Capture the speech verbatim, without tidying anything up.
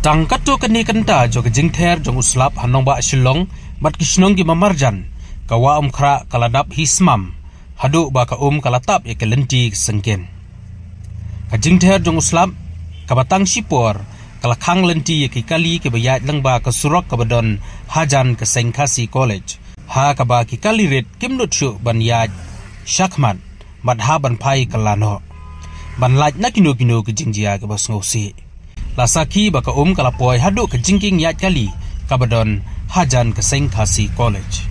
Tang katto katne kynta jong ka jingther jong u slap ha nongbah Shillong bad ki shnong kiba marjan, ka wah Umkhrah ka la dap hi smam haduh ba ka um ka la tap ïa ka lynti ka syngkien. Ka jingther jong u slap kaba tang shipor ka la khang lynti ïa ki kali kiba ïaid lyngba ka surok kaba don hajan ka seng Khasi College, ha kaba ki kali rit kim nud shuh ban ïaid shakhmat bad hap ban phai kylla noh, ban lait na kino kino ki jingjia kiba sngewsih. La sakhi ba ka um ka la poi haduh ka jingkieng ïaid kali kaba don hajan ka seng Khasi College.